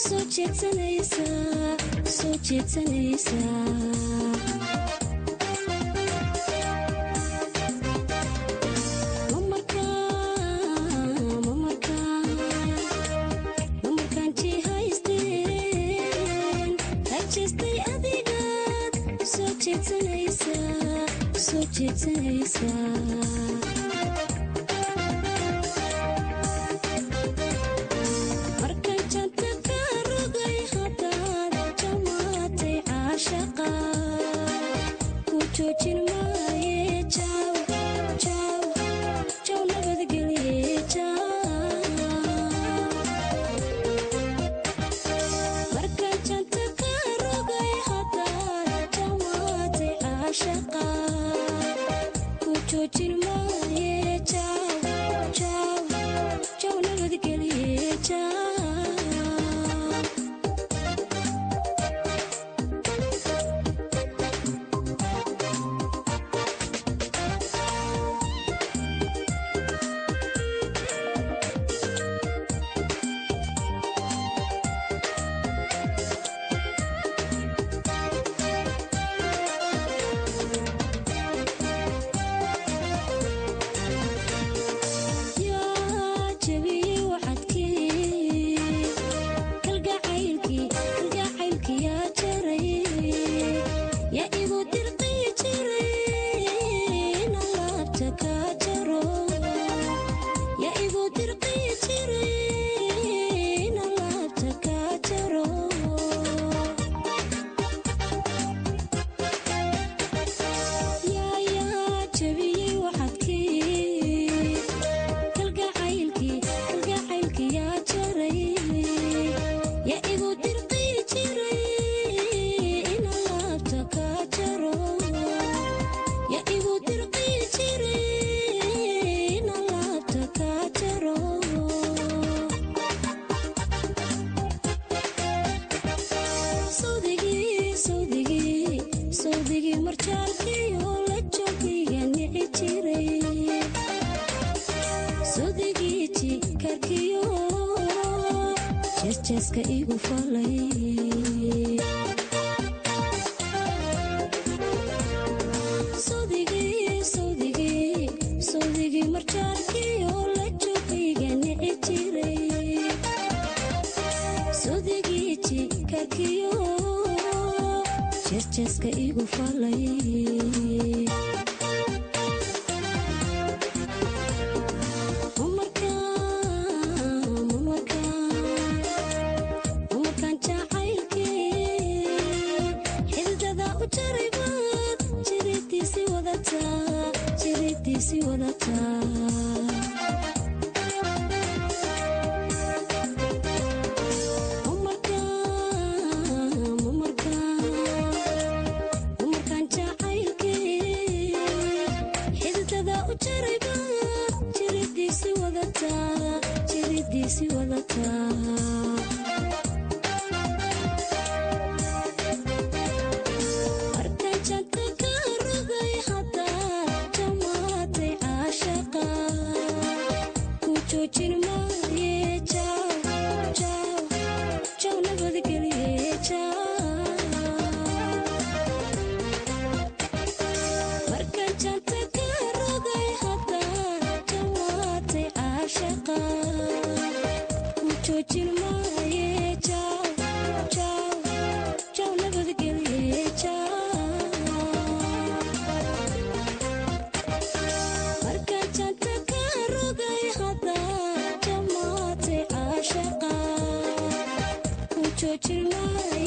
Soo jeedsanaysaa, soo jeedsanaysaa. Mamarkaan jihaysteen hajeestay adigaad soo jeedsanaysaa, soo jeedsanaysaa. Markaan janta ka rogay haddaad jamaatay caashaqa, ku joojin maaye. Jaw jaw jaw, nabadgelye jaw. Markaan janta ka rogay haddaad jamaatay caashaqa, ku joojin maaye. Jaw jaw jaw, nabadgelye jaw. Yaa jabiyey wacadkii kalgacaylkii, kalgacaylkii yaa jaray, yaa igu dirqi jiray inaan laabta ka jaro, yaa igu dirqi jiray inaan laabta ka jaro. Yaa jabiyey wacadkii kalgacaylkii, kalgacaylkii yaa jaray, yaa igu dirqi jiray inaan laabta ka jaro, yaa igu dirqi jiray inaan laabta ka jaro. Sawdigii, sawdigii, sawdigii marjaalkiyo la joogayga nici jiray, sawdigii jikarkiyo jeesjeeska igu falay. Sawdigii, sawdigii, sawdigii marjaalkiyo la joogayga nici jiray, sawdigii jikarkiyo jeesjeeska igu falay. Mamarkaan jacaylkii xididada u jaraybaad jiridiisii wadataa, jiridiisii wadataa. Mamarkaan jacaylkii xididada u jaraybaad jiridiisii wadataa, jiridiisii wadataa. Markaan janta ka rogay haddaad jamaatay caashaqa, ku joojin maaye. Jaw jaw jaw, nabadgelye jaw. Markaan janta ka rogay haddaad jamaatay caashaqa, ku joojin maaye. Jaw jaw jaw, nabadgelye jaw. Markaan janta ka rogay haddaad jamaatay caashaqa, ku joojin maaye.